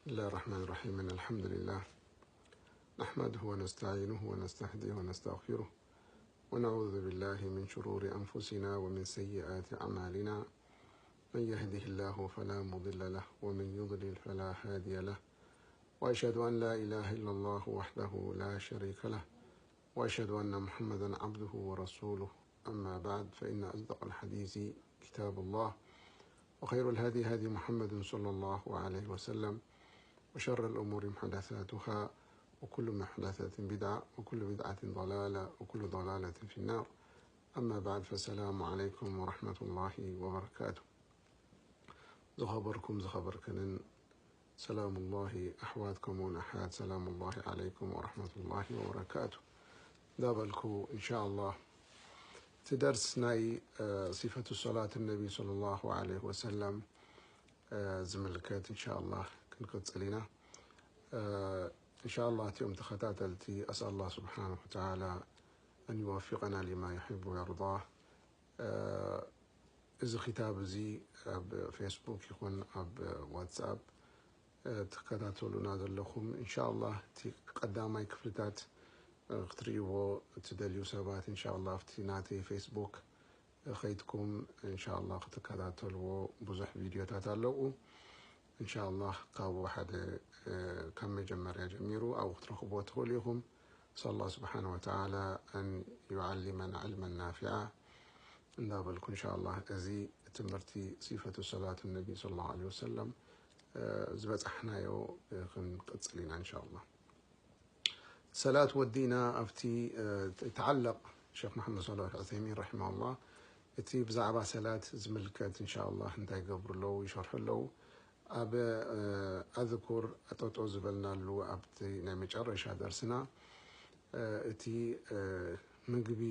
بسم الله الرحمن الرحيم. إن الحمد لله نحمده ونستعينه ونستهديه ونستغفره، ونعوذ بالله من شرور أنفسنا ومن سيئات أعمالنا. من يهده الله فلا مضل له، ومن يضلل فلا هادي له. وأشهد أن لا إله إلا الله وحده لا شريك له، وأشهد أن محمدا عبده ورسوله. أما بعد، فإن أصدق الحديث كتاب الله، وخير الهدي هدي محمد صلى الله عليه وسلم، وشر الأمور محدثاتها، وكل محدثة بدعة، وكل بدعة ضلالة، وكل ضلالة في النار. أما بعد، فالسلام عليكم ورحمة الله وبركاته. ዝኸበርኩም ዝኸበርክንን ሰላሙላሂ ኣሕዋት ከምኡውን ኣሓት ሰላሙላሂ ዓለይኩም ወረሕመቱላሂ ወበረካቱ። እንዳበልኩ እንሻኣላህ እቲ ደርስ ናይ ሲፈቱ ሰላት ነቢ ሰለላሁ ዓለይሂ ወሰለም ዝምልከት እንሻኣላህ ክንቅፅል ኢና። እንሻኣላህ እቲኦም ተኸታተልቲ ኣስኣል ኣላህ ስብሓነሁ ወተዓላ ኣን ይወፊቀና ሊማ ዩሕቡ ወየርዳ። እዚ ክታብ እዚ ኣብ ፌስቡክ ይኹን ኣብ ዋትስኣፕ ትከታተሉና ዘለኹም እንሻኣላህ እቲ ቀዳማይ ክፍልታት ክትርእይዎ እትደልዩ ሰባት እንሻኣላህ ኣብቲ ናተይ ፌስቡክ ከይድኩም እንሻኣላህ ክትከታተልዎ ብዙሕ ቪድዮታት ኣለዉ። እንሻኣላህ ካብኡ ሓደ ካብ መጀመርያ ጀሚሩ ኣብኡ ክትረኽብዎ ትኽእሉ ኢኹም። نسأل الله سبحانه وتعالى أن يعلمنا علما نافعا እንዳበልኩ እንሻኣላህ እዚ ትምህርቲ ሲፈቱ ሰላት ነቢ ሰለላሁ ዐለይሂ ወሰለም ዝበፃሕናዮ ክንቅፅል ኢና እንሻኣላህ። ሰላት ወዲና ኣብቲ ተዓለቕ ሸክ መሓመድ ሳልሕ ዑሰይሚን ረሒመሁላህ እቲ ብዛዕባ ሰላት ዝምልከት እንሻኣላህ እንታይ ይገብሩ ኣለዉ ይሸርሑ ኣለዉ። ኣብ ኣዝኩር ጠጦ ዝበልናሉ ኣብቲ ናይ መጨረሻ ደርስና እቲ ምግቢ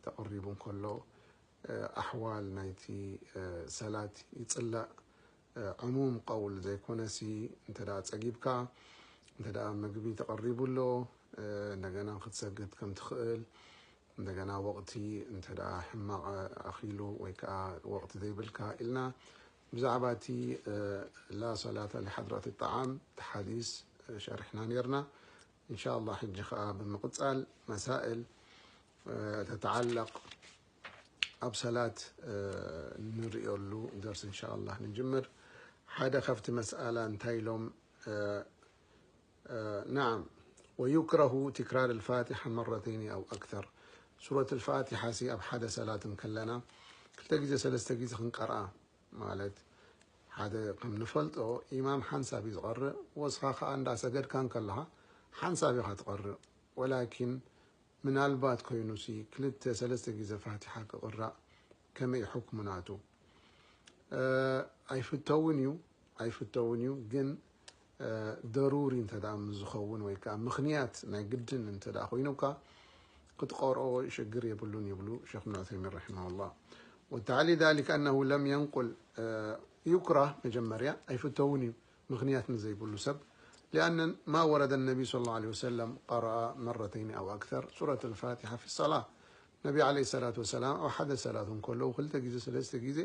ተቐሪቡ እንከሎ ኣሕዋል ናይቲ ሰላት ይፅላእ። ዕሙም ቀውል ዘይኮነሲ እንተ ደኣ ፀጊብካ እንተ ደኣ ምግቢ ተቐሪቡ ኣሎ እንደገና ክትሰግድ ከም ትኽእል እንደገና ወቕቲ እንተ ደኣ ሕማቕ ኣኺሉ ወይ ከዓ ወቕቲ ዘይብልካ ኢልና ብዛዕባ እቲ ላ ሰላተ ሊሓድረት ጣዓም እቲ ሓዲስ ሸሪሕና ነርና። እንሻ ኣላህ ሕጂ ከዓ ብምቕፃል መሳእል ተተዓለቕ ኣብ ሰላት ንርእየሉ ደርሲ እንሻ ኣላህ ንጅምር። ሓደ ካብቲ መስኣላ እንታይ ኢሎም نعم، ويكره تكرار الفاتحة مرتين أو أكثر. ሱረት الفاتحة ሲ ኣብ ሓደ ሰላት እንከለና ክልተ ግዜ ሰለስተ ግዜ ክንቀርኣ ማለት ሓደ ከም ንፈልጦ ኢማም ሓንሳብ እዩ ዝቐርእ ወስኻ ከዓ እንዳሰገድካ እንከለኻ ሓንሳብ ኢኻ ትቐርእ ወላኪን ምናልባት ኮይኑሲ ክልተ ሰለስተ ግዜ ፋቲሓ ክቕራእ ከመይ እዩ ሕክሙ ናቱ? ኣይፍተውን እዩ ኣይፍተውን እዩ ግን ደሩሪ እንተ ደኣ ምስ ዝኸውን ወይ ከዓ ምኽንያት ናይ ግድን እንተ ደኣ ኮይኑካ ክትቀርኦ ሽግር የብሉን ይብሉ ሸክ ብን ዑሰይሚን ረሒመሁላህ። والتعليل ذلك أنه لم ينقل يكره መጀመርያ ኣይፍተውን እዩ ምኽንያት ንዘይብሉ ሰብ لأن ما ورد النبي صلى الله عليه وسلم قرأ مرتين أو أكثر سورة الفاتحة في الصلاة ነቢ ዓለይሂ ሰላቱ ወሰላም ኣብ ሓደ ሰላት እንከለዉ ክልተ ግዜ ሰለስተ ግዜ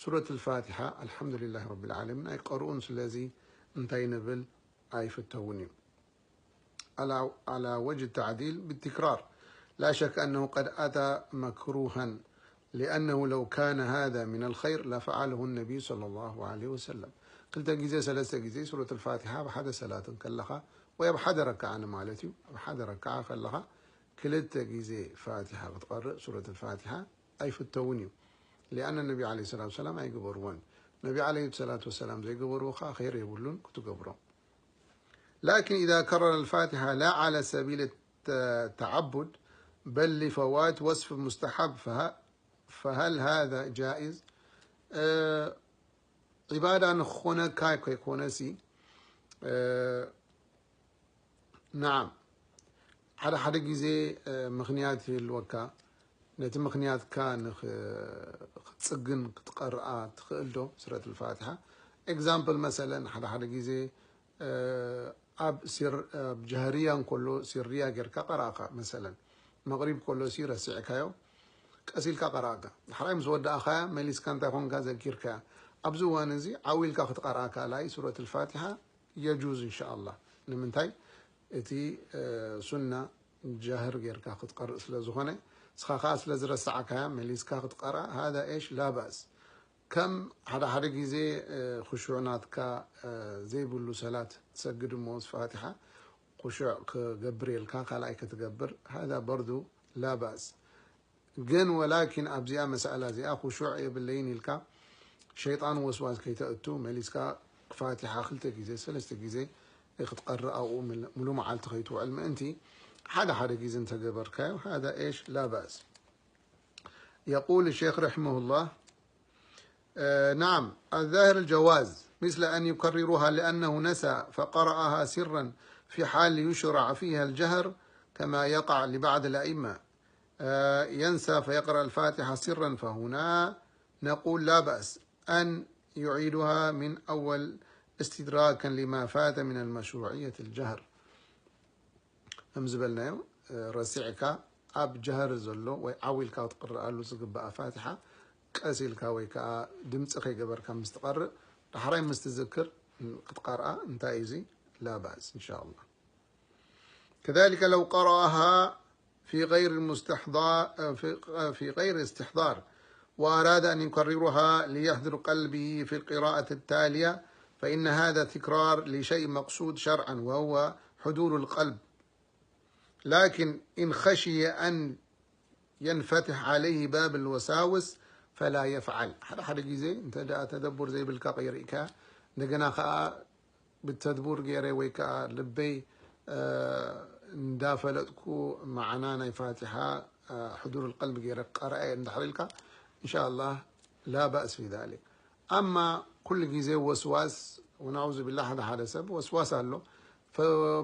ሱረት ልፋቲሓ ኣልሓምዱሊላህ ረቢል ዓለሚን ኣይቀርኡን ስለዚ እንታይ ንብል ኣይፍተውን እዩ على على وجه التعديل بالتكرار لا شك أنه قد أتى مكروها لأنه لو كان هذا من الخير لفعله النبي صلى الله عليه وسلم ክልተ ግዜ ሰለስተ ግዜ ሱረት ልፋቲሓ ኣብ ሓደ ሰላት እንከለኻ ወይ ኣብ ሓደ ረክዓ ንማለት እዩ ኣብ ሓደ ረክዓ ከለኻ ክልተ ግዜ ፋቲሓ ክትቀርእ ሱረት ልፋቲሓ ኣይፍተውን እዩ لأن النبي عليه الصلاة والسلام ኣይገበርዎን ነቢ عليه الصلاة والسلام ዘይገበርዎ ከዓ ኸይር የብሉን ክትገብሮ لكن إذا كرر الفاتحة لا على سبيل التعبد بل لفوات وصف مستحب فه- فهل هذا جائز؟ عبادة ንኾነካ ከይኮነሲ نعم ሓደ ሓደ ግዜ ምኽንያት ይህልወካ ነቲ ምኽንያትካ ንክትፅግን ክትቀርኣ ትኽእል ዶ ሱረት ልፋቲሓ example መሰለን ሓደ ሓደ ግዜ ኣብ ጀህርያ እንከሎ ሲርያ ጌርካ ቀራእካ መሰለን መቕሪብ ከሎ ሲ ረሲዕካዮ ቀሲልካ ቀራእካ ዳሕራይ ምስ ወዳእኻያ መሊስካ እንታይ ኮንካ ዘኪርካያ ኣብዚ እዋን እዚ ዓው ኢልካ ክትቀርኣ ካልኣይ ሱረት ልፋቲሓ የጁዝ እንሻኣላህ። ንምንታይ? እቲ ሱና ጃህር ጌርካ ክትቀርእ ስለ ዝኾነ፣ ንስኻ ከዓ ስለ ዝረሳዕካያ መሊስካ ክትቀርኣ፣ ሃዛ ኤሽ ላ ባእስ። ከም ሓደ ሓደ ግዜ ክሹዕ ናትካ ዘይብሉ ሰላት ትሰግድ እሞ ምስ ፋቲሓ ክሹዕ ክገብር የልካ ካልኣይ ክትገብር፣ ሃዛ በርዱ ላ ባእስ። ግን ወላኪን ኣብዚኣ መሳእላ እዚኣ ክሹዕ የብለይን ኢልካ ሸይጣን ወስዋስ ከይተእቱ መሊስካ ፋቲሓ ክልተ ግዜ ሰለስተ ግዜ ክትቀርእ ኣብኡ ምል- ሙሉ መዓልቲ ከይትውዕል ምእንቲ ሓደ ሓደ ግዜ እንተገበርካዮ ሃዛ ኤሽ ላ ባእስ። يقول الشيخ رحمه الله، آه، نعم، الظاهر الجواز، مثل أن يكررها لأنه نسى فقرأها سرا في حال يشرع فيها الجهر كما يقع لبعض الأئمة، آه، ينسى فيقرأ الفاتحة سرا، فهنا نقول لا بأس أن يعيدها من أول استدراكا لما فات من المشروعية الجهر. ከም ዝበልናዮ፣ ረሲዕካ ኣብ ጀህር ዘሎ ወይ ዓው ኢልካ ክትቅርኣሉ ዝግባኣ ፋቲሓ ቀስ ኢልካ ወይ ከዓ ድምፂ ከይገበርካ ምስ ትቐርእ ዳሕራይ ምስ ትዝክር ክትቀርኣ እንታይ እዩ እዚ ላ ባእስ እንሻ ኣላህ። كذلك لو قرأها في غير المستحضار في في غير استحضار وأراد أن يكررها ليحضر قلبه في القراءة التالية فإن هذا تكرار لشيء مقصود شرعا وهو حضور القلب لكن إن خشي أن ينفتح عليه باب الوساوس فلا يفعل. ሓደ ሓደ ግዜ እንተ ደኣ ተደቡር ዘይብልካ ቀይሪእካ እንደገና ከኣ ብተድቡር ገይረ ወይ ከኣ ልበይ እንዳፈለጥኩ መዓና ናይ ፋቲሓ ሕዱር ቀልቢ ገይረ ቀረአ እንድሕር ኢልካ እንሻ ኣላህ ላ ባእስ ፊ ዛሊክ። ኣማ ኩሉ ግዜ ወስዋስ ወናዑዙ ቢላህ ሓደ ሓደ ሰብ ወስዋስ ኣሎ።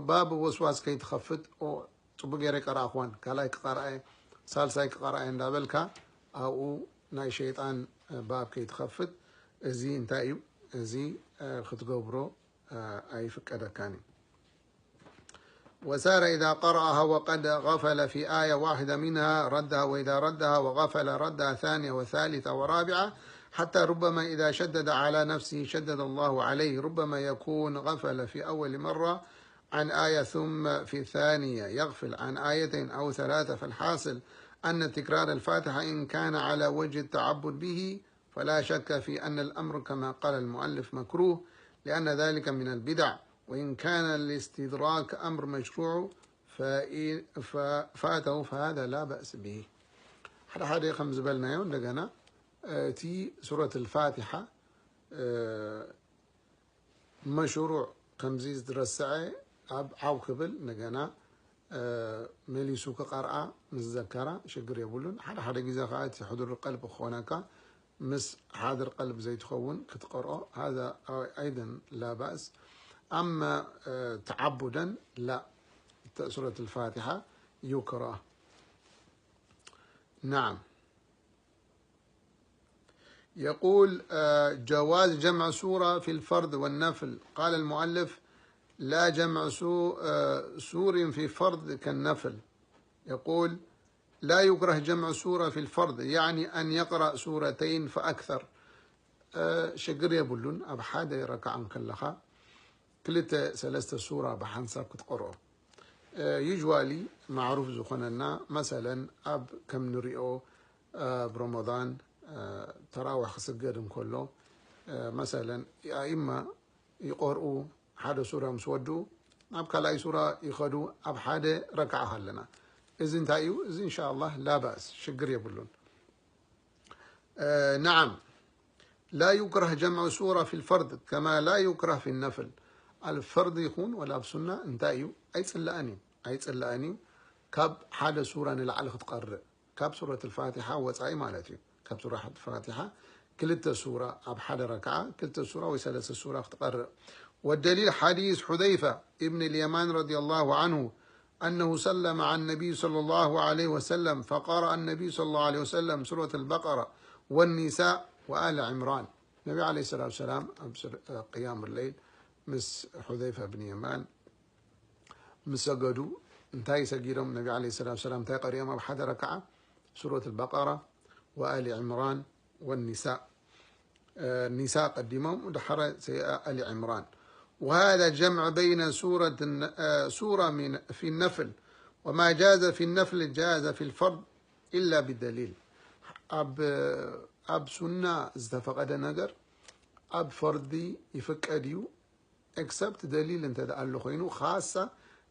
ባብ ወስዋስ ከይትኸፍት ጽቡቅ ገይረ ይቀረኣኽወን ካልኣይ ክቀረኣየ ሳልሳይ ክቀረኣየ እንዳበልካ ኣብኡ ናይ ሸይጣን ባብ ከይትኸፍት። እዚ እንታይ እዩ? እዚ ክትገብሮ ኣይፍቀደካን እዩ። وسار إذا قرأها وقد غفل في آية واحدة منها ردها وإذا ردها وغفل ردها ثانية وثالثة ورابعة حتى ربما إذا شدد على نفسه شدد الله عليه ربما يكون غفل في أول مرة عن آية ثم في الثانية يغفل عن آيتين أو ثلاثة فالحاصل أن تكرار الفاتحة إن كان على وجه التعبد به فلا شك في أن الأمر كما قال المؤلف مكروه لأن ذلك من البدع وإن كان الاستدراك أمر مشروع ففاته فهذا لا بأس به. ሓደ ሓደ ከም ዝበልናዮ እንደገና እቲ ሱረት الفاتحة መሽሩዕ ከምዚ ዝረስዐ ኣብ ዓው ክብል እንደገና መሊሱ ክቐርኣ ምስ ዘከራ ሽግር የብሉን። ሓደ ሓደ ግዜ ከዓ እቲ ሕዱር ቀልቢ ክኾነካ ምስ ሓድር ቀልቢ ዘይትኸውን ክትቀርኦ هذا أيضا لا بأس. أما تعبدا لا، ሱረት الفاتحة يكره. نعم. يقول جواز جمع سورة في الفرض والنفل. قال المؤلف: لا جمع سور في فرض كالنفل. يقول: لا يكره جمع سورة في الفرض، يعني أن يقرأ سورتين فأكثر. شقر يبلون أب حدا ركعا كلها كلتا سلسة سورة بحنساب كتقرأ. يجوالي معروف زخننا مثلا أب كم نريئو برمضان تراوح سجد كله مثلا أئمة يقرؤوا حدا سورة مسودو أب كلاي سورة يخدو أب حدا ركعة هلنا. إذن تايو إذن إن شاء الله لا بأس شقر يبلون. نعم، لا يكره جمع سورة في الفرض كما لا يكره في النفل. الفرض يكون ولا بسنة انتايو أي تسلأني أي تسلأني كاب حدا سورة نلعل تقرأ كاب سورة الفاتحة وتعي مالتي كاب سورة الفاتحة كلتا سورة أب حدا ركعة كلتا سورة وثلاثة سورة تقرأ. والدليل حديث حذيفة ابن اليمان رضي الله عنه أنه صلى مع النبي صلى الله عليه وسلم فقرأ النبي صلى الله عليه وسلم سورة البقرة والنساء وآل عمران. النبي عليه الصلاة والسلام قيام الليل مس حذيفة بن يمان مسجدوا انتهي سجدهم النبي عليه الصلاة والسلام انتهي قريما بحد ركعة سورة البقرة وآل عمران والنساء. النساء قدمهم ودحر آل عمران. وهذا جمع بين سورة الن- آه، سورة من في النفل، وما جاز في النفل جاز في الفرض إلا بدليل. ኣብ ኣብ ሱና ዝተፈቐደ ነገር ኣብ ፈርዲ ይፍቀድ እዩ፣ except ደሊል እንተ ደኣ ኣሎ ኮይኑ፣ ካሳ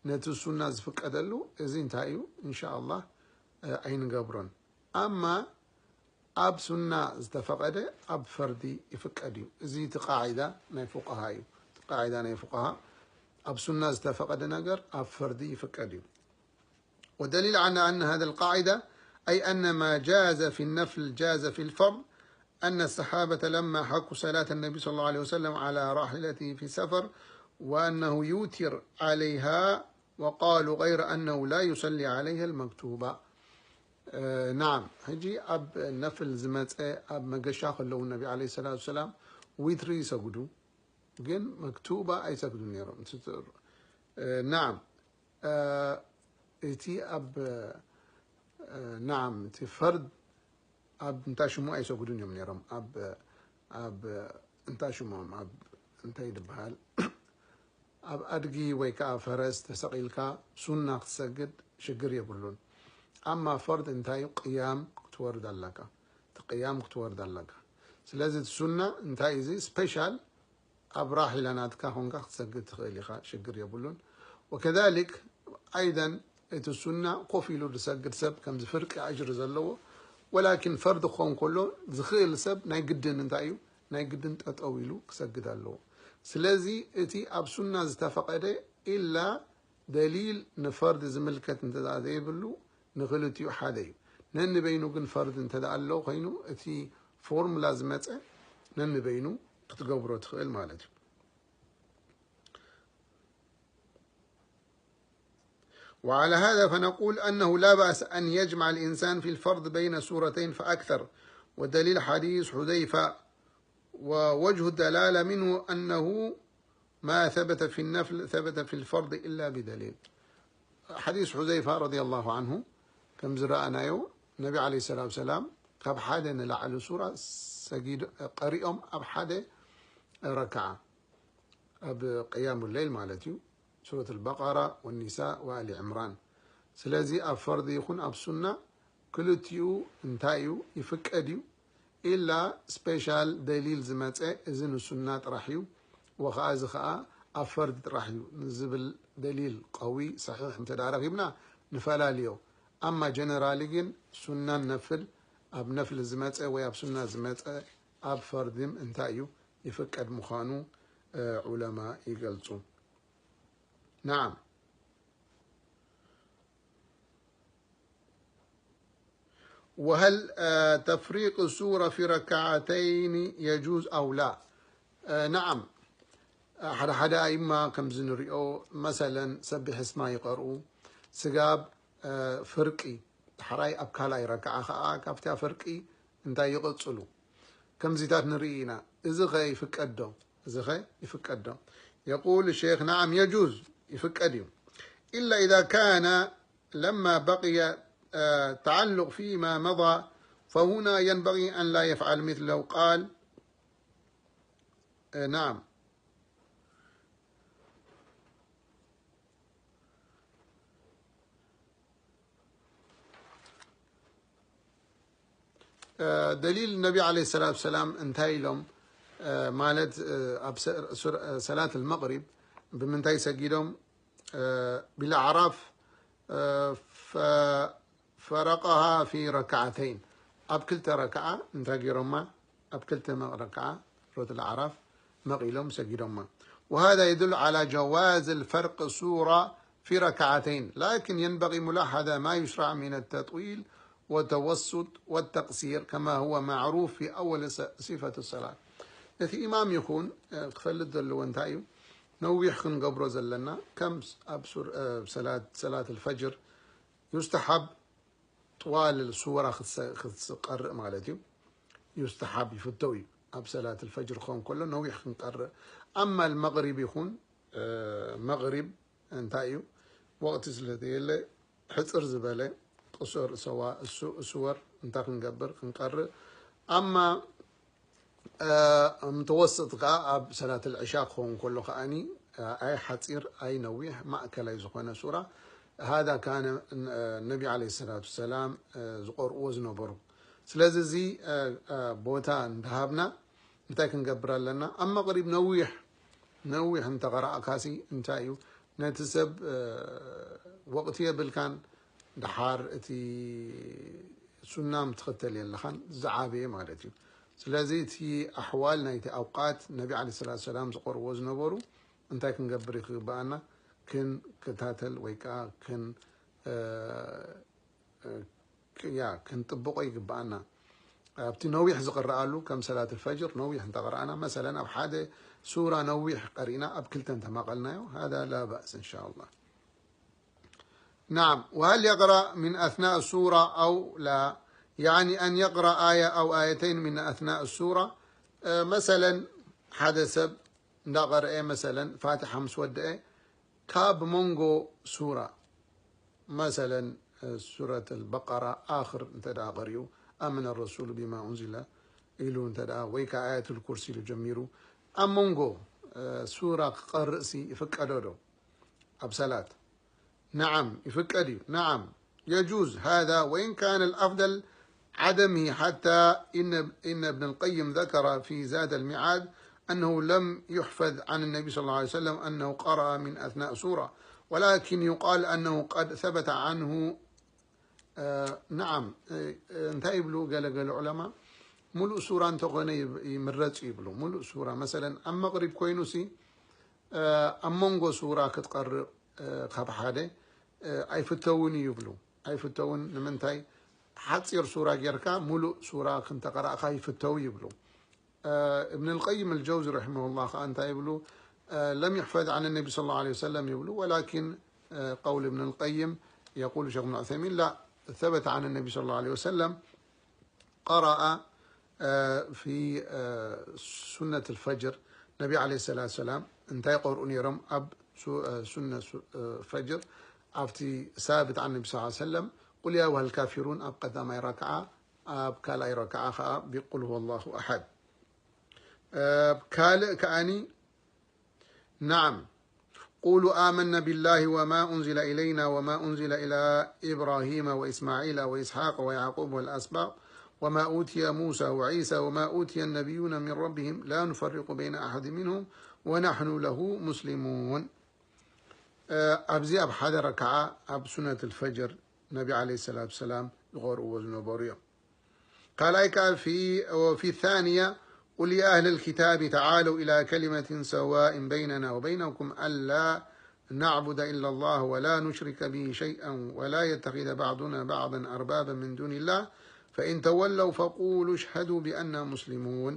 ነቲ ሱና ዝፍቀደሉ እዚ እንታይ እዩ? እንሻ ኣላህ ኣይንገብሮን። ኣማ ኣብ ሱና ዝተፈቐደ ኣብ ፈርዲ ይፍቀድ እዩ። እዚ እቲ ቃዒዳ ናይ ፉቃሃ እዩ። እቲ ቃዒዳ ናይ ፉቃሃ ኣብ ሱና ዝተፈቐደ ነገር ኣብ ፈርዲ ይፍቀድ እዩ። والدليل على أن هذا القاعدة أي أن ما جاز في النفل جاز في الفرض أن الصحابة لما حكوا صلاة النبي صلى الله عليه وسلم على راحلته في سفر وأنه يوتر عليها وقالوا غير أنه لا يصلي عليها المكتوبة. نعم، ሕጂ ኣብ ነፍል ዝመፀ ኣብ መገሻ ከለዉ ነቢ عليه الصلاة والسلام ዊትሪ ይሰግዱ፣ ግን መክቱባ ኣይሰግዱ ነይሮም። نعم، እቲ ኣብ نعم፣ እቲ ፈርድ ኣብ እንታ ሽሙ ኣይሰግዱን እዮም ነይሮም። ኣብ ኣብ እንታ ሽሞም ኣብ እንታይ ይበሃል፣ ኣብ ኣድጊ ወይ ከዓ ፈረስ ተሰቒልካ ሱና ክትሰግድ ሽግር የብሉን። ኣማ ፈርድ እንታይ እዩ? ቅያም ክትወርድ ኣለካ። እቲ ቅያም ክትወርድ ኣለካ። ስለዚ እቲ ሱና እንታይ እዩ? እዚ ስፔሻል ኣብ ራሒላ ናትካ ኮንካ ክትሰግድ ትኽእል ኢኻ፣ ሽግር የብሉን። ወከዛሊክ ኣይደን እቲ ሱና ኮፍ ኢሉ ዝሰግድ ሰብ ከምዚ ፍርቂ ኣጅሪ ዘለዎ፣ ወላኪን ፈርድ ክኸውን ከሎ ዝኽእል ሰብ ናይ ግድን እንታይ እዩ? ናይ ግድን ጠጠው ኢሉ ክሰግድ ኣለዎ። ስለዚ እቲ ኣብ ሱና ዝተፈቐደ ኢላ ደሊል ንፈርድ ዝምልከት እንተ ዘይብሉ ንክልቲኡ ሓደ እዩ። ነንበይኑ ግን ፈርድ እንተ ኣሎ ኮይኑ እቲ ፎርሙላ ዝመፀ ነንበይኑ ክትገብሮ ትኽእል ማለት እዩ። وعلى هذا فنقول أنه لا بأس أن يجمع الإنسان في الفرض بين سورتين فأكثر، والدليل حديث حذيفة، ووجه الدلالة منه أنه ما ثبت في النفل ثبت في الفرض إلا بدليل. حديث حذيفة رضي الله عنه كم زرعنا يو، النبي عليه الصلاة والسلام كاب حدا نلعل سورة سجد قريئهم أب حدا ركعة. ኣብ ቅያሙ ለይል ማለት እዩ። ሱረት ኣልበቀራ ወኒሳ ወኣሊ ዕምራን። ስለዚ ኣብ ፈርዲ ይኹን ኣብ ሱና ክልቲኡ እንታይ እዩ? ይፍቀድ እዩ። ኢላ ስፔሻል ደሊል ዝመፀ እዚ ንሱና ጥራሕ እዩ፣ ወኸዓ እዚ ኸዓ ኣብ ፈርዲ ጥራሕ እዩ ንዝብል ደሊል ቀዊ ሰሒሕ እንተ ደኣ ረኺብና ንፈላልዮ። ኣማ ጀነራሊ ግን ሱናን ነፍል ኣብ ነፍል ዝመፀ ወይ ኣብ ሱና ዝመፀ ኣብ ፈርድም እንታይ እዩ? ይፍቀድ ምዃኑ ዑለማ ይገልጹ። نعم. وهل تفريق السورة في ركعتين يجوز أو لا؟ نعم. ሓደ ሓደ ኣይማ ከምዚ ንሪኦ መሰለን ሰቢሕ እስማ ይቐርኡ ስጋብ ፍርቂ ዳሕራይ ኣብ ካልኣይ ረክዓ ኸዓ ካብቲ ፍርቂ እንታይ ይቕጽሉ ከምዚታት ንርኢ ኢና። እዚ ኸ ይፍቀድ ዶ? እዚ ኸ ይፍቀድ ዶ? يقول الشيخ نعم يجوز، ይፍቀድ እዩ። إلا إذا كان لما بقي تعلق فيما مضى فهنا ينبغي أن لا يفعل مثل لو قال نعم. ደሊል ነቢ عليه الصلاة والسلام እንታይ ኢሎም ማለት ኣብ ሰላት المغرب ብምንታይ ሰጊዶም بالأعراف فرقها في ركعتين ኣብ ክልተ ረክዓ እንታይ ገይሮማ ኣብ ክልተ ረክዓ ሱረት الأعراف መቒሎም ሰጊዶማ وهذا يدل على جواز الفرق السورة في ركعتين لكن ينبغي ملاحظة ما يشرع من التطويل والتوسط والتقصير كما هو معروف في أول صفة الصلاة. እቲ ኢማም ይኹን ክፈልጥ ዘለዎ እንታይ እዩ? ነዊሕ ክንገብሮ ዘለና ከም ኣብ ሰላት ሰላት الفجر يستحب طوال السورة ክትቀርእ ማለት እዩ። يستحب ይፍተው እዩ ኣብ ሰላት الفجر ክኸውን ከሎ ነዊሕ ክንቀርእ። ኣማ المغرب ይኹን መቕሪብ እንታይ እዩ ወቕቲ ስለ ዘየለ ሕፅር ዝበለ ቁሱር ሰዋ እሱ እሱወር እንታይ ክንገብር ክንቀርእ። ኣማ ምተወስጥ ከዓ ኣብ ሰላት ልዕሻ ክኸውን ከሎ ከዓኒ ኣይ ሓፂር ኣይ ነዊሕ ማእከላይ ዝኾነ ሱራ። هذا كان ነቢ عليه الصلاة والسلام ዝቆርእዎ ዝነበሩ። ስለዚ እዚ ቦታ እንዳሃብና እንታይ ክንገብር ኣለና? ኣብ መቕሪብ ነዊሕ ነዊሕ እንተቐራእካሲ እንታይ እዩ? ነቲ ሰብ ወቕቲ የብልካን። ድሓር እቲ ሱና ምትኽተል የለኻን፣ ዝዓበየ ማለት እዩ። ስለዚ እቲ ኣሕዋል ናይቲ ኣውቃት ነቢ ዓለይሂ ሰላቱ ሰላም ዝቐርዎ ዝነበሩ እንታይ ክንገብር ይግበኣና? ክንከታተል ወይ ከዓ ክን ያ ክንጥብቆ ይግበኣና። ኣብቲ ነዊሕ ዝቕረኣሉ ከም ሰላት ፈጅር ነዊሕ እንተቐረኣና፣ መሰለን ኣብ ሓደ ሱራ ነዊሕ ቀሪእና ኣብ ክልተ እንተማቐልናዮ፣ هذا لا بأس إن شاء الله. نعم، وهل يقرأ من أثناء السورة أو لا؟ يعني أن يقرأ آية أو آيتين من أثناء السورة. መሰለን ሓደ ሰብ እንዳቐረኤ መሰለን ፋቲሓ ምስ ወደኤ ካብ መንጎ ሱራ መሰለን ሱረት ኣልበቀራ ኣኽር እንተ ደኣ ቀሪኡ ኣመነ ረሱሉ ቢማ ኡንዚለ ኢሉ እንተ ደኣ ወይ ከዓ ኣያቱል ኩርሲ ኢሉ ጀሚሩ ኣብ መንጎ ሱራ ክቐርእሲ ይፍቀዶ ዶ ኣብ ሰላት? نعم، يفكدي، نعم، يجوز هذا، وإن كان الأفضل عدمه، حتى إن، إن ابن القيم ذكر في زاد المعاد أنه لم يحفظ عن النبي صلى الله عليه وسلم أنه قرأ من أثناء سورة، ولكن يقال أنه قد ثبت عنه، آه، نعم، آه، آه، እንታይ ይብሉ ገለ ገለ ዑለማ፣ ሙሉእ ሱራ እንተኾነ ይብ-፣ ይምረጽ ይብሉ። ሙሉእ ሱራ፣ መሰለን ኣብ መቕሪብ ኮይኑሲ፣ ኣብ መንጎ ሱራ ክትቐርእ ካብ ሓደ ኣይፍተውን እዩ ይብሉ። ኣይፍተውን ንምንታይ? ሓፂር ሱራ ጌርካ ሙሉእ ሱራ ክንተቐራእካ ይፍተው ይብሉ። እብን ልቀይም ልጀውዚ ረሒመሁላህ ከዓ እንታይ ይብሉ? لم يحفظ عن النبي صلى الله عليه وسلم ይብሉ። ولكن قول ابن القيم يقول شيخ ابن عثيمين لا، ثبت عن النبي صلى الله عليه وسلم قرأ في سنة الفجر، ነቢ عليه الصلاة والسلام እንታይ ይቐርኡ ነይሮም ኣብ ሱነ ፈጅር ኣብቲ ሳብት عن النبي صلى الله عليه وسلم قل يا أيها الكافرون ኣብ ቀዳማይ ረክዓ ኣብ ካልኣይ ረክዓ ከዓ ብ قل هو الله أحد ካልእ ከዓኒ نعم. قولوا آمنا بالله وما أنزل إلينا وما أنزل إلى إبراهيم وإسماعيل وإسحاق ويعقوب والأسباط وما أوتي موسى وعيسى وما أوتي النبيون من ربهم لا نفرق بين أحد منهم ونحن له مسلمون. ኣብዚ ኣብ ሓደ ረክዓ ኣብ ሱነት الفجر ነቢ عليه الصلاة والسلام ዝቐርእዎ ዝነበሩ እዮም። ካልኣይ ከዓ في، وفي الثانية قل يا أهل الكتاب تعالوا إلى كلمة سواء بيننا وبينكم ألا نعبد إلا الله ولا نشرك به شيئا ولا يتخذ بعضنا بعضا أربابا من دون الله فإن تولوا فقولوا اشهدوا بأننا مسلمون.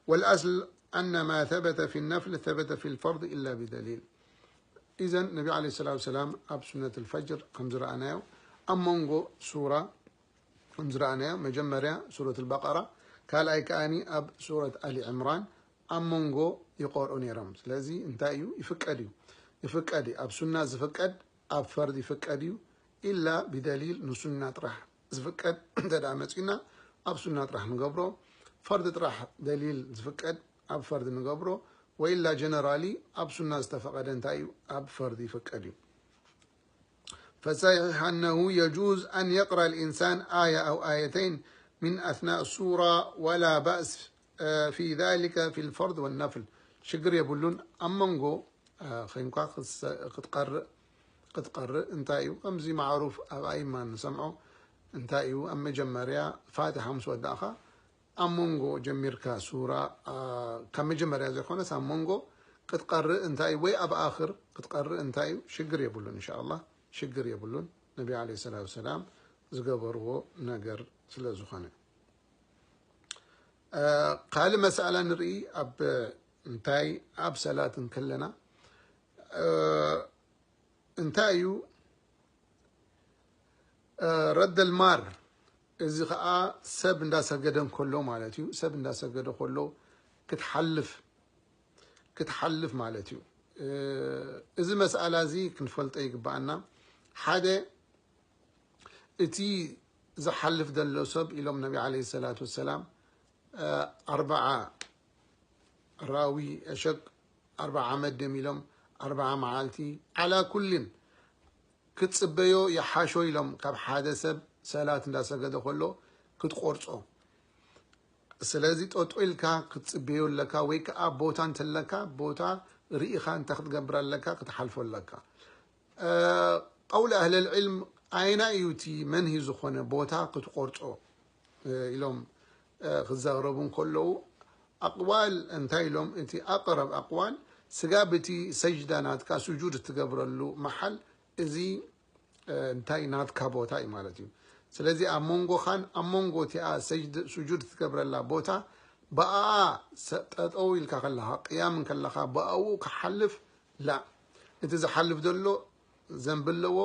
والأصل أن ما ثبت في النفل ثبت في الفرض إلا بدليل. إذن ነቢ عليه الصلاة والسلام ኣብ ሱነት الفجر ከም ዝረኣናዮ ኣብ መንጎ ሱራ ከም ዝረኣናዮ መጀመርያ ሱረት البقرة ካልኣይ ከዓኒ ኣብ ሱረት آل عمران ኣብ መንጎ ይቐርኡ ነይሮም። ስለዚ እንታይ እዩ ይፍቀድ እዩ ይፍቀድ እዩ ኣብ ሱና ዝፍቀድ ኣብ ፈርድ ይፍቀድ እዩ إلا بدليل ንሱና ጥራሕ ዝፍቀድ እንተ ደኣ መጺና ኣብ ሱና ጥራሕ ንገብሮ ፈርድ ጥራሕ ደሊል ዝፍቀድ ኣብ ፈርድ ንገብሮ وإلا generally ኣብ ሱና ዝተፈቐደ እንታይ እዩ ኣብ ፈርድ ይፍቀድ እዩ فصحيح أنه يجوز أن يقرأ الإنسان آية أو آيتين من أثناء السورة ولا بأس في ذلك في الفرض والنفل ሽግር የብሉን ኣብ መንጎ ኸይንኳ ክትቀርእ ክትቀርእ እንታይ እዩ ከምዚ ማዕሩፍ ኣብ ኣይማ ንሰምዖ እንታይ እዩ ኣብ መጀመርያ ፋቲሓ ምስ ወዳእኻ ኣብ መንጎ ጀሚርካ ሱራ ካብ መጀመርያ ዘይኮነስ ኣብ መንጎ ክትቀርእ እንታይ ወይ ኣብ ኣኽር ክትቀርእ እንታይ እዩ ሽግር የብሉን እንሻ ኣላ ሽግር የብሉን ነቢ ለ ሰላት ሰላም ዝገበርዎ ነገር ስለ ዝኾነ ካልእ መሳእላ ንርኢ ኣብ እንታይ ኣብ ሰላት እንከለና እንታይ እዩ ረደል ማር እዚ ከዓ ሰብ እንዳሰገደ እንከሎ ማለት እዩ ሰብ እንዳሰገደ ከሎ ክትሓልፍ ክትሓልፍ ማለት እዩ እዚ መስኣላ እዚ ክንፈልጦ ይግባኣና ሓደ እቲ ዝሓልፍ ዘሎ ሰብ ኢሎም ነቢ ለ ሰላት ወሰላም ኣርበዓ ራዊ ሸክ ኣርብዓ ዓመት ደም ኢሎም ኣርብዓ መዓልቲ ዓላ ኩልን ክትጽበዮ ይሓሾ ኢሎም ካብ ሓደ ሰብ ሰላት እንዳሰገደ ከሎ ክትቆርጾ። ስለዚ ጠጦ ኢልካ ክትጽበዮ ኣለካ ወይ ከዓ ቦታ እንተለካ ቦታ ርኢኻ እንታይ ክትገብር ኣለካ ክትሓልፎ ኣለካ። ቀውል ኣህለል ዕልም ኣይና እዩ እቲ መንሂ ዝኾነ ቦታ ክትቆርጾ ኢሎም ክዛረቡ እንከለዉ ኣቅዋል እንታይ ኢሎም እቲ ኣቅረብ ኣቅዋል ስጋብ እቲ ሰጅዳ ናትካ ስጁድ እትገብረሉ መሓል እዚ እንታይ ናትካ ቦታ እዩ ማለት እዩ። ስለዚ ኣብ መንጎኻን ኣብ መንጎ እቲኣ ስጁድ ትገብረላ ቦታ ብኣኣ ጠጠው ኢልካ ከለኻ ቅያም እንከለኻ ብኣኡ ክሓልፍ ላ እቲ ዝሓልፍ ዘሎ ዘንቢ ኣለዎ።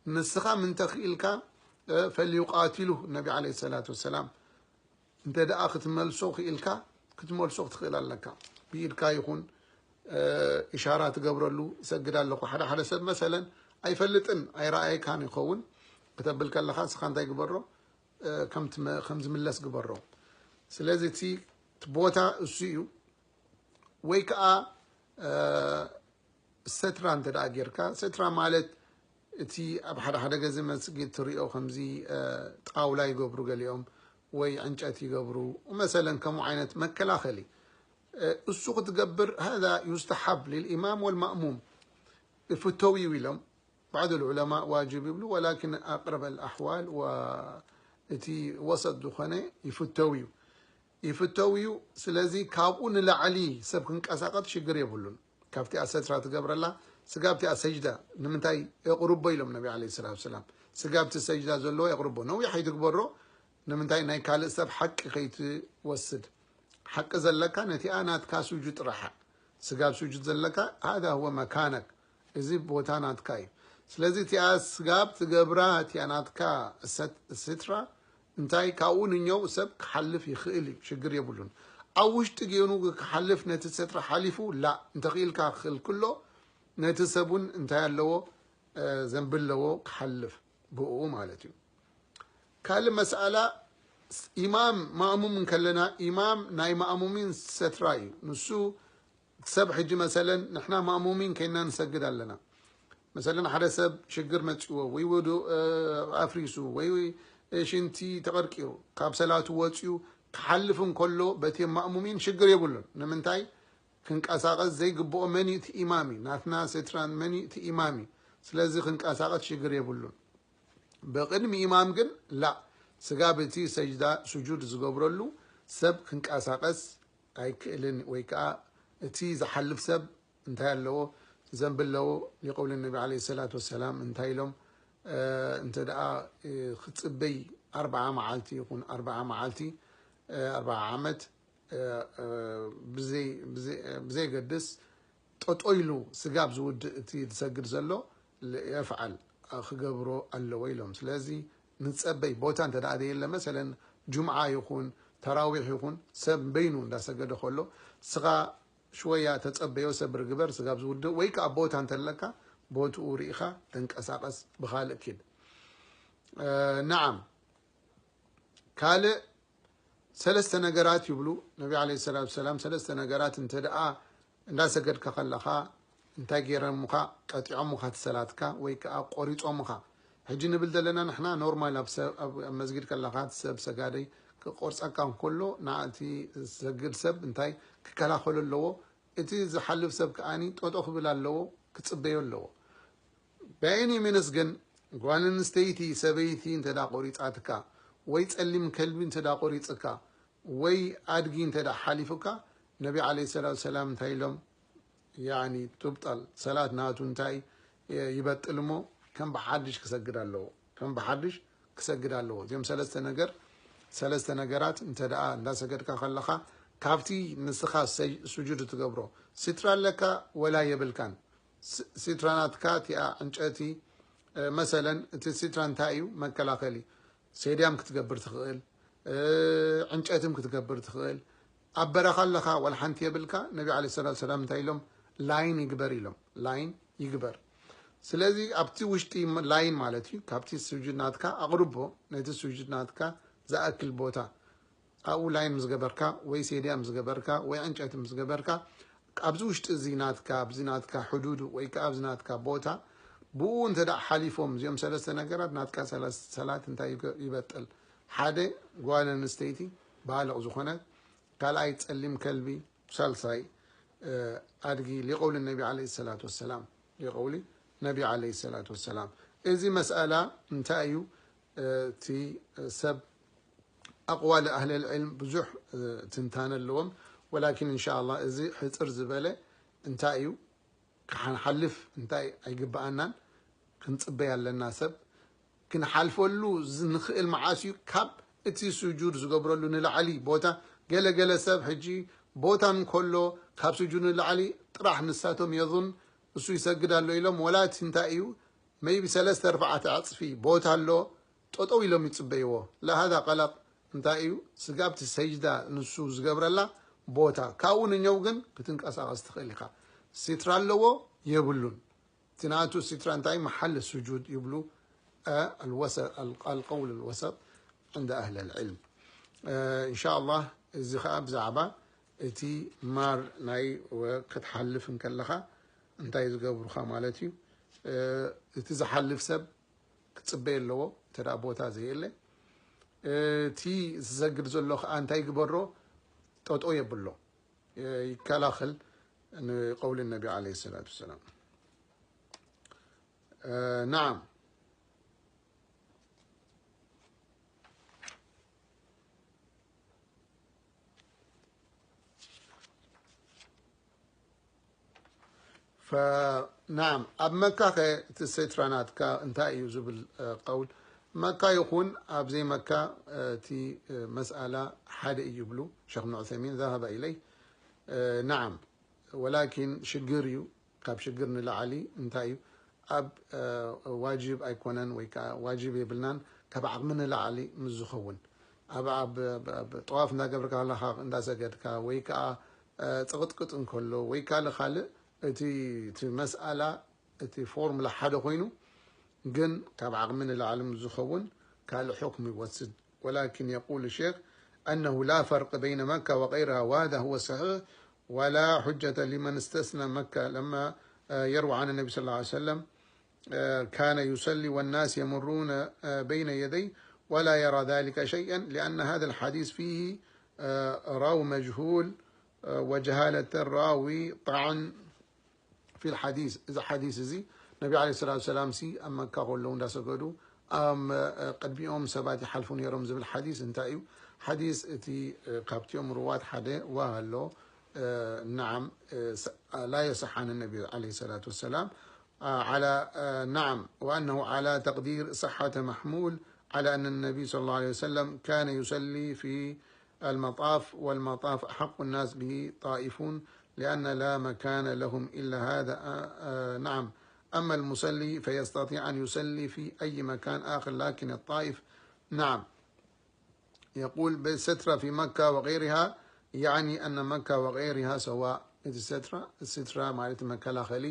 ንስኻ ምንተ ክኢልካ ፈልዩቃትሉ ነቢ ዓለ ሰላት ወሰላም እንተ ደኣ ክትመልሶ ክኢልካ ክትመልሶ ክትኽእል ኣለካ። ብኢድካ ይኹን ኢሻራ ትገብረሉ ይሰግድ ኣለኹ። ሓደ ሓደ ሰብ መሰለን ኣይፈልጥን ኣይረኣየካን ይኸውን ክተብል ከለኻ ንስኻ እንታይ ግበሮ ከም ዝምለስ ግበሮ። ስለዚ እቲ ቦታ እሱ እዩ። ወይ ከዓ ሰትራ እንተ ደኣ ጌርካ ሰትራ ማለት እቲ ኣብ ሓደ ሓደ ገዜ መስጊድ ትሪኦ ከምዚ ጣውላ ይገብሩ ገሊኦም ወይ ዕንጨት ይገብሩ መሰለን ከምኡ ዓይነት መከላኸሊ እሱ ክትገብር هذا يستحب للإمام والمأموم ይፍተው እዩ ኢሎም بعض العلماء واجب ይብሉ ولكن أقرب الأحوال እቲ ወሰጥ ዝኾነ ይፍተው እዩ ይፍተው እዩ። ስለዚ ካብኡ ንላዕሊ ሰብ ክንቀሳቐጥ ሽግር የብሉን። ካብቲኣ ሰትራ ትገብረላ ስጋብ እቲኣ ሰጅዳ ንምንታይ የቕርቦ ኢሎም ነቢ ዓለይሂ ሰላቱ ወሰላም። ስጋብ እቲ ሰጅዳ ዘለዎ የቕርቦ። ነዊሕ ኣይትግበሮ። ንምንታይ ናይ ካልእ ሰብ ሓቂ ከይትወስድ። ሓቂ ዘለካ ነቲኣ ናትካ ስጁድ ጥራሓ። ስጋብ ስጁድ ዘለካ هذا هو مكانك። እዚ ቦታ ናትካ እዩ። ስለዚ እቲኣ ስጋብ ትገብራ እቲኣ ናትካ ሰት- ስትራ እንታይ ካብኡ ንኛው ሰብ ክሓልፍ ይኽእል እዩ፣ ሽግር የብሉን። ኣብ ውሽጢ ጌኑ ክሓልፍ ነቲ ሰትራ ሓሊፉ ላ እንተኽኢልካ ክኽእል ክሎ ነቲ ሰብ እውን እንታይ ኣለዎ እ፣ ዘንቢ ኣለዎ ክሓልፍ ብኡ ማለት እዩ። ካልእ መስኣላ ኢማም ማእሙም እንከለና ኢማም ናይ ማእሙሚን ሰትራ እዩ። ንሱ ሰብ ሕጂ መሰለን ንሕና ማእሙሚን ኮይና ንሰግድ ኣለና። መሰለን ሓደ ሰብ ሽግር መፂዎ ወይ ውዱእ ኣፍሪሱ ወይ ሽንቲ ተቐርቂሩ ካብ ሰላቱ ወፂኡ ክሓልፍ እንከሎ በቲ ማእሙሚን ሽግር የብሉን። ንምንታይ ክንቀሳቐስ ዘይግብኦ መን እዩ እቲ ኢማም እዩ ናትና ሴትራን መን እዩ እቲ ኢማም እዩ። ስለዚ ክንቀሳቐስ ሽግር የብሉን። ብቕድሚ ኢማም ግን ላ ስጋብ እቲ ሰጅዳ ስጁድ ዝገብረሉ ሰብ ክንቀሳቐስ ኣይክእልን ወይ ከዓ እቲ ዝሓልፍ ሰብ እንታይ ኣለዎ ዘንቢ ኣለዎ ሊቀውል ነቢ ዓለይሂ ሰላቱ ወሰላም እንታይ ኢሎም እንተ ደኣ ክትፅበይ ኣርብዓ መዓልቲ ይኹን ኣርብዓ መዓልቲ ኣርብዓ ዓመት ብዘይገድስ ጠጦ ኢሉ ስጋብ ዝውድእ እቲ ዝሰግድ ዘሎ የፍዓል ክገብሮ ኣለዎ ኢሎም። ስለዚ ንፀበይ ቦታ እንተ ደኣ ዘየለ መሰለን ጁምዓ ይኹን ተራዊሕ ይኹን ሰብ በይኑ እንዳሰገደ ከሎ ስኻ ሽወያ ተፀበዮ ሰብ ርግበር ስጋብ ዝውድእ ወይ ከዓ ቦታ እንተለካ ቦትኡ ርኢኻ ተንቀሳቐስ ብኻልእ ኪድ። ነዓም ካልእ ሰለስተ ነገራት ይብሉ ነቢ ዓለይሂ ሰላቱ ሰላም። ሰለስተ ነገራት እንተ ደኣ እንዳሰገድካ ከለኻ እንታይ ገይረሙኻ ቀጢዖሙኻ እቲ ሰላትካ ወይ ከዓ ቆሪፆሙኻ። ሕጂ ንብል ዘለና ንሕና ኖርማል ኣብ ሰብ- ኣብ ኣብ መስጊድ ከለኻ እቲ ሰብ ሰጋደይ ክቆርፀካ እንከሎ ናእቲ ዝሰግድ ሰብ እንታይ ክከላኸሎ ኣለዎ? እቲ ዝሓልፍ ሰብ ከኣኒ ጠጦ ክብል ኣለዎ፣ ክፅበዮ ኣለዎ። በይኒ ምንስ ግን ጓል ኣንስተይቲ ሰበይቲ እንተ ደኣ ቆሪፃትካ ወይ ፀሊም ከልቢ እንተ ደኣ ቆሪፅካ ወይ ኣድጊ እንተ ደኣ ሓሊፉካ ነቢ ዓለይሂ ሰላቱ ሰላም እንታይ ኢሎም ያኒ ትብጠል ሰላት ናቱ እንታይ ይበጥል እሞ ከም ብሓድሽ ክሰግድ ኣለዎ ከም ብሓድሽ ክሰግድ ኣለዎ እዚኦም ሰለስተ ነገር ሰለስተ ነገራት እንተ ደኣ እንዳሰገድካ ከለኻ ካብቲ ንስኻ ስጁድ ትገብሮ ሲትራ ኣለካ ወላ የብልካን ሲትራ ናትካ እቲኣ ዕንጨቲ መሰለን እቲ ሲትራ እንታይ እዩ መከላኸሊ ሴድያም ክትገብር ትኽእል ዕንጨትም ክትገብር ትኽእል ኣብ በረኻ ኣለኻ ዋላ ሓንቲ የብልካ ነቢ ዓለ ሰላት ሰላም እንታይ ኢሎም ላይን ይግበር ኢሎም ላይን ይግበር ስለዚ ኣብቲ ውሽጢ ላይን ማለት እዩ ካብቲ ስጁድ ናትካ ኣቕርቦ ነቲ ስጁድ ናትካ ዝኣክል ቦታ ኣብኡ ላይን ምስ ገበርካ ወይ ሴድያ ምስ ገበርካ ወይ ዕንጨቲ ምስ ገበርካ ኣብዚ ውሽጢ እዚ ናትካ ኣብዚ ናትካ ሕዱድ ወይ ከዓ ኣብዚ ናትካ ቦታ ብኡ እንተ ደኣ ሓሊፎም እዚኦም ሰለስተ ነገራት ናትካ ሰለስ- ሰላት እንታይ ይገ- ይበጥል? ሓደ ጓል ኣንስተይቲ ባልቕ ዝኾነት፣ ካልኣይ ጸሊም ከልቢ፣ ሳልሳይ እ፣ ኣድጊ ሊቀውሊ ነቢ ዓለይሂ ሰላቱ ወሰላም ሊቀውሊ ነቢ ዓለይሂ ሰላቱ ወሰላም። እዚ መስኣላ እንታይ እዩ? እ፣ እቲ ሰብ ኣቕዋል ኣህለል ዕልም ብዙሕ ትንታነ ኣለዎም። ወላኪን እንሻ ኣላህ እዚ ሕፅር ዝበለ እንታይ እዩ ክሓንሓልፍ እንታይ ኣይግብኣናን ክንፅበይ ኣለና። ሰብ ክንሓልፈሉ ንኽእል መዓስ እዩ? ካብ እቲ ስጁድ ዝገብረሉ ንላዕሊ ቦታ። ገለገለ ሰብ ሕጂ ቦታ እንከሎ ካብ ስጁድ ንላዕሊ ጥራሕ ንሳቶም የظን እሱ ይሰግድ ኣሎ ኢሎም ወላ እቲ እንታይ እዩ maybe ሰለስተ ኣርባዕተ ዕፅፊ ቦታ ኣሎ ጠጠው ኢሎም ይፅበይዎ። لا هذا غلط። እንታይ እዩ ስጋብቲ ሰጅዳ ንሱ ዝገብረላ ቦታ ካብኡ ንኛው ግን ክትንቀሳቐስ ትኽእል ኢኻ። ሲትራ ኣለዎ የብሉን። እቲ ናቱ ሲትራ እንታይ መሓል ስጁድ ይብሉ። الوسط القول الوسط عند أهل العلم. إن شاء الله እዚ ኸዓ ብዛዕባ እቲ ማር ናይ ክትሓልፍ እንከለኻ እንታይ ዝገብሩኻ ማለት እዩ። እቲ ዝሓልፍ ሰብ ክፅበይ ኣለዎ እንተ ቦታ ዘየለ እቲ ዝሰግድ ዘሎ ከዓ እንታይ ግበሮ ጠጦ የብሎ ይከላኸል ንቀውሊ ነቢ عليه الصلاة والسلام. نعم. فنعم ኣብ መካ ኸ እቲ ሴትራ ናትካ እንታይ እዩ ዝብል ቀውል መካ ይኹን ኣብ ዘይመካ እቲ መስኣላ ሓደ እዩ ይብሉ ሸኽ ብን ዑሰይሚን ذهب إليه. نعم ወላኪን ሽግር እዩ ካብ ሽግር ንላዕሊ እንታይ እዩ ኣብ ዋጅብ ኣይኮነን ወይ ከዓ ዋጅብ የብልናን ካብ ዓቕሚ ንላዕሊ ምስ ዝኸውን ኣብ ኣብ ጠዋፍ እንዳገብርካ ከለካ እንዳሰገድካ ወይ ከዓ ፅቕጥቅጥ እንከሎ ወይ ካልእ ካልእ እቲ እቲ መስኣላ እቲ ፎርሙላ ሓደ ኮይኑ ግን ካብ ዓቕሚ ንላዕሊ ምስ ዝኸውን ካልእ ሕክም ይወስድ ولكن يقول الشيخ أنه لا فرق بين مكة وغيرها وهذا هو الصحيح ولا حجة لمن استثنى مكة لما يروى عن النبي صلى الله عليه وسلم كان يصلي والناس يمرون بين يديه ولا يرى ذلك شيئا لأن هذا الحديث فيه راو مجهول وجهالة الراوي طعن في الحديث. እዚ ሓዲስ እዚ ነቢ عليه الصلاة والسلام ሲ ኣብ መካ ከለዉ እንዳሰገዱ ኣብ ቅድሚኦም ሰባት ይሓልፉ ነይሮም ዝብል ሓዲስ እንታይ እዩ? ሓዲስ እቲ ካብቲኦም ሩዋት ሓደ ዋሃ ኣሎ። نعم لا يصح عن النبي عليه الصلاة والسلام على نعم وأنه على تقدير صحة محمول على أن النبي صلى الله عليه وسلم كان يصلي في المطاف والمطاف أحق الناس به طائفون لأن لا مكان لهم إلا هذا. نعم أما المصلي فيستطيع أن يصلي في أي مكان آخر لكن الطائف نعم يقول بالسترة في مكة وغيرها يعني أن مكة وغيرها سواء. السترة السترة ማለት መከላኸሊ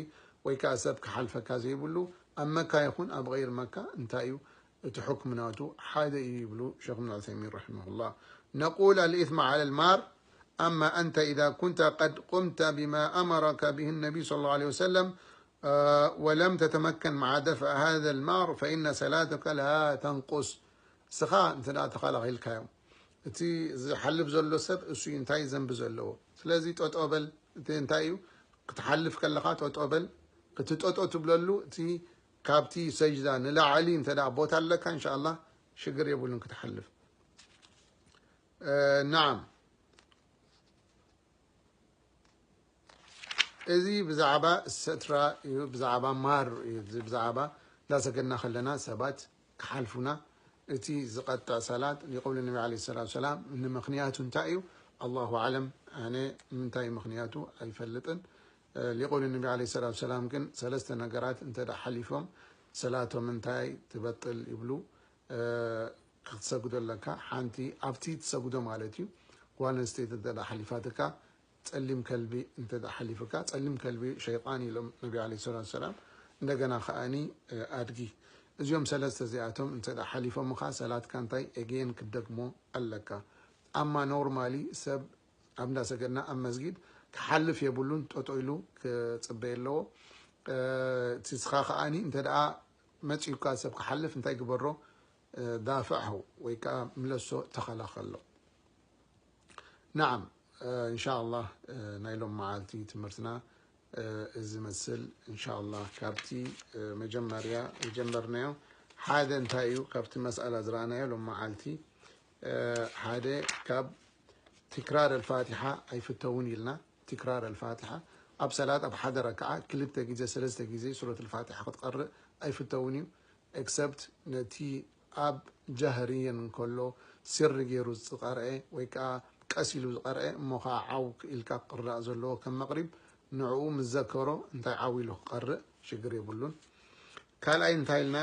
ወይ ከዓ ሰብ ክሓልፈካ ዘይብሉ ኣብ መካ ይኹን ኣብ غير መካ እንታይ እዩ እቲ ሕክም ናቱ ሓደ እዩ ይብሉ ሸኽ ብን ዑሰይሚን رحمه الله. نقول الإثم على المار أما أنت إذا كنت قد قمت بما أمرك به النبي صلى الله عليه وسلم ولم تتمكن مع دفع هذا المار فإن صلاتك لا تنقص. ስኻ እንተ ተኸላኺልካዮም እቲ ዝሓልፍ ዘሎ ሰብ እሱ እንታይ ዘንቢ ዘለዎ ስለዚ ጠጦበል እቲ እንታይ እዩ ክትሓልፍ ከለኻ ጠጦበል እቲ ጠጦ ትብለሉ እቲ ካብቲ ሰጅዳ ንላዕሊ እንተ ቦታ ኣለካ እንሻ ኣላ ሽግር የብሉን ክትሓልፍ። نعم እዚ ብዛዕባ ሰትራ እዩ ብዛዕባ ማር እዩ እዚ ብዛዕባ እንዳሰገድና ከለና ሰባት ክሓልፉና እቲ ዝቐጥዕ ሰላት ሊቀውሊ ነቢ ለ ሰላት ሰላም ንምኽንያቱ እንታይ እዩ ኣላሁ ኣለም ኣነ ምንታይ ምኽንያቱ ኣይፈልጥን ሊቀውሊ ነቢ ለ ሰላት ሰላም ግን ሰለስተ ነገራት እንተ ሓሊፎም ሰላቶም እንታይ ትበጥል ይብሉ ክትሰግዶ ኣለካ ሓንቲ ኣብቲ ትሰግዶ ማለት እዩ ጓል ኣንስተይቲ እንተ ሓሊፋትካ ፀሊም ከልቢ እንተ ሓሊፍካ ፀሊም ከልቢ ሸይጣን ኢሎም ነቢ ለ ሰላት ሰላም እንደገና ከኣኒ ኣድጊ እዚኦም ሰለስተ እዚኣቶም እንተ ሓሊፎምካ ሰላትካ እንታይ ኤጌን ክትደግሞ ኣለካ ኣማ ኖርማሊ ሰብ ኣብ እንዳሰገድና ኣብ መስጊድ ክሓልፍ የብሉን። ጠጦ ኢሉ ክፅበ ኣለዎ። እቲ ስኻ ከዓኒ እንተ ደኣ መፂኡካ ሰብ ክሓልፍ እንታይ ግበሮ? ዳፍዐሁ ወይ ከዓ ምለሶ፣ ተኸላኸሎ። ናዓም፣ እንሻ ኣላህ ናይ ሎም መዓልቲ ትምህርትና እዚ መስል። እንሻ ኣላህ ካብቲ መጀመርያ ዝጀመርናዮ ሓደ እንታይ እዩ ካብቲ መስኣላ ዝረኣናዮ ሎም መዓልቲ ሓደ ካብ ትክራር ኣልፋቲሓ ኣይፍተውን ኢልና። ትክራር ኣልፋቲሓ ኣብ ሰላት ኣብ ሓደ ረክዓ ክልተ ግዜ ሰለስተ ግዜ ሱረት ኣልፋቲሓ ክትቀርእ ኣይፍተውን እዩ። ኤክሰፕት ነቲ ኣብ ጃህርየን እንከሎ ስሪ ገይሩ ዝቐርአ ወይ ከዓ ቀስ ኢሉ ዝቐርአ እሞ ከዓ ዓው ኢልካ ክቅራእ ዘለዎ ከም መቕሪብ ንዕኡ ምስ ዘከሮ እንታይ ዓው ኢሉ ክቐርእ ሽግር የብሉን። ካልኣይ እንታይ ኢልና?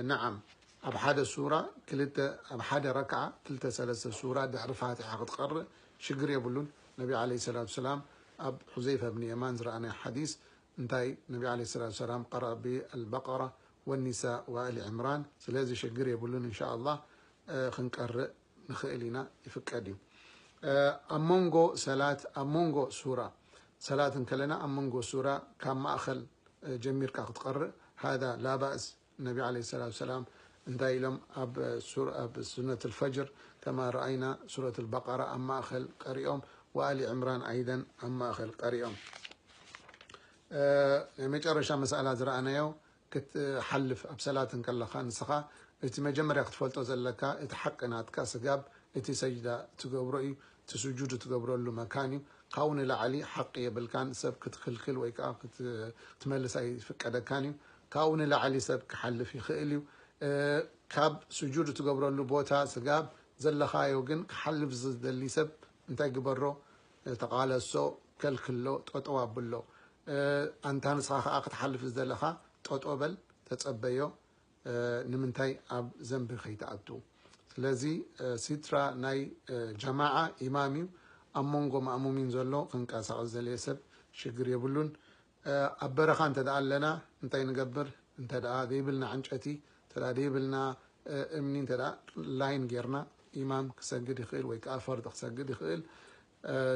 ነዓም ኣብ ሓደ ሱራ ክልተ ኣብ ሓደ ረክዓ ክልተ ሰለስተ ሱራ ድሕሪ ፋቲሓ ክትቀርእ ሽግር የብሉን። ነቢ ዓለይሂ ሰላቱ ሰላም ኣብ ሑዘይፈ ብን የማን ዝረኣናዮ ሓዲስ እንታይ ነቢ ዓለይሂ ሰላቱ ሰላም ቀረአ ብኣልበቀራ ወኒሳ ወኣሊ ዕምራን። ስለዚ ሽግር የብሉን። እንሻ ኣላህ ክንቀርእ ንኽእል ኢና፣ ይፍቀድ እዩ። ኣብ መንጎ ሰላት ኣብ መንጎ ሱራ ሰላት እንከለና ኣብ መንጎ ሱራ ካብ ማእኸል ጀሚርካ ክትቀርእ ሃዛ ላ ባእስ። ነቢ ዓለይሂ ሰላቱ ሰላም እንታይ ኢሎም ኣብ ሱር ኣብ ሱነት ኣልፈጅር ከማ ረኣይና ሱረት ኣልበቀራ ኣብ ማእኸል ቀሪኦም ወኣሊ ዕምራን ኣይደን ኣብ ማእኸል ቀሪኦም። ናይ መጨረሻ መስኣላ ዝረኣናዮ ክትሓልፍ ኣብ ሰላት እንከለኻ ንስኻ እቲ መጀመርያ ክትፈልጦ ዘለካ እቲ ሓቂ ናትካ ስጋብ እቲ ሰጅዳ ትገብሮ እዩ። እቲ ስጁድ ትገብረሉ መካን እዩ። ካብኡ ንላዕሊ ሓቂ የብልካን። ሰብ ክትክልክል ወይ ከዓ ክትመልስ ኣይፍቀደካን እዩ። ካብኡ ንላዕሊ ሰብ ክሓልፍ ይኽእል እዩ። ካብ ስጁድ ትገብረሉ ቦታ ስጋብ ዘለኻዮ ግን ክሓልፍ ዝደሊ ሰብ እንታይ ግበሮ? ተቓለሶ፣ ከልክሎ፣ ጠጠው ኣብሎ። ኣንታ ንስኻ ከዓ ክትሓልፍ ዝደለኻ ጠጠው በል፣ ተጸበዮ። ንምንታይ ኣብ ዘንቢ ከይትኣቱ። ስለዚ ሲትራ ናይ ጀማዓ ኢማም እዩ። ኣብ መንጎ ማእሙሚን ዘሎ ክንቀሳቐስ ዘልየ ሰብ ሽግር የብሉን። ኣብ በረኻ እንተ ደኣ ኣለና እንታይ ንገብር? እንተ ደኣ ዘይብልና ዕንጨቲ፣ እንተ ደኣ ዘይብልና እምኒ፣ እንተ ደኣ ላይን ጌርና ኢማም ክሰግድ ይኽእል ወይ ከዓ ፈርዲ ክሰግድ ይኽእል።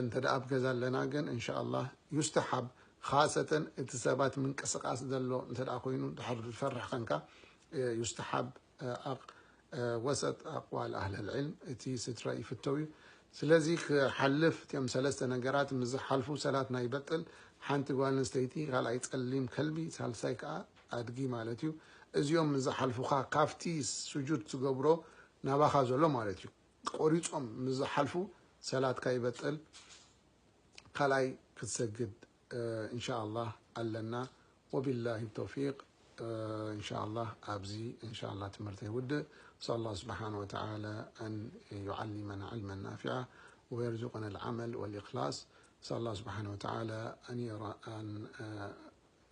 እንተ ደኣ ኣብ ገዛ ኣለና ግን እንሻ ኣላህ ዩስተሓብ፣ ኻሰተን እቲ ሰባት ምንቅስቃስ ዘሎ እንተ ደኣ ኮይኑ ድሕር ዝፈርሕ ከንካ ዩስተሓብ። ወሰጥ ኣቅዋል ኣህለል ዕልም እቲ ስትራ ይፍተው እዩ። ስለዚ ክሓልፍ እቲኦም ሰለስተ ነገራት ምስ ዝሓልፉ ሰላት ናይ በጥል። ሓንቲ ጓል ኣንስተይቲ፣ ካልኣይ ጸሊም ከልቢ፣ ሳልሳይ ከዓ ኣድጊ ማለት እዩ። እዚኦም ምስ ዝሓልፉኻ ካብቲ ስጁድ ትገብሮ ናባኻ ዘሎ ማለት እዩ ቆሪጾም ምስ ዝሓልፉ ሰላትካ ይበጥል። ካልኣይ ክትሰግድ እንሻ ኣላህ ኣለና። ወቢላሂ ተውፊቅ። እንሻ ኣላህ ኣብዚ እንሻ ኣላህ ትምህርተይ ይውድእ። نسأل الله سبحانه وتعالى أن يعلمنا علما نافعا ويرزقنا العمل والإخلاص. نسأل الله سبحانه وتعالى أن يرى أن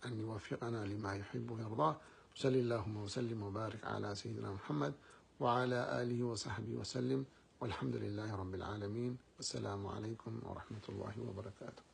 أن يوفقنا لما يحب ويرضاه. وصل اللهم وسلم وبارك على سيدنا محمد وعلى آله وصحبه وسلم. والحمد لله رب العالمين. والسلام عليكم ورحمة الله وبركاته.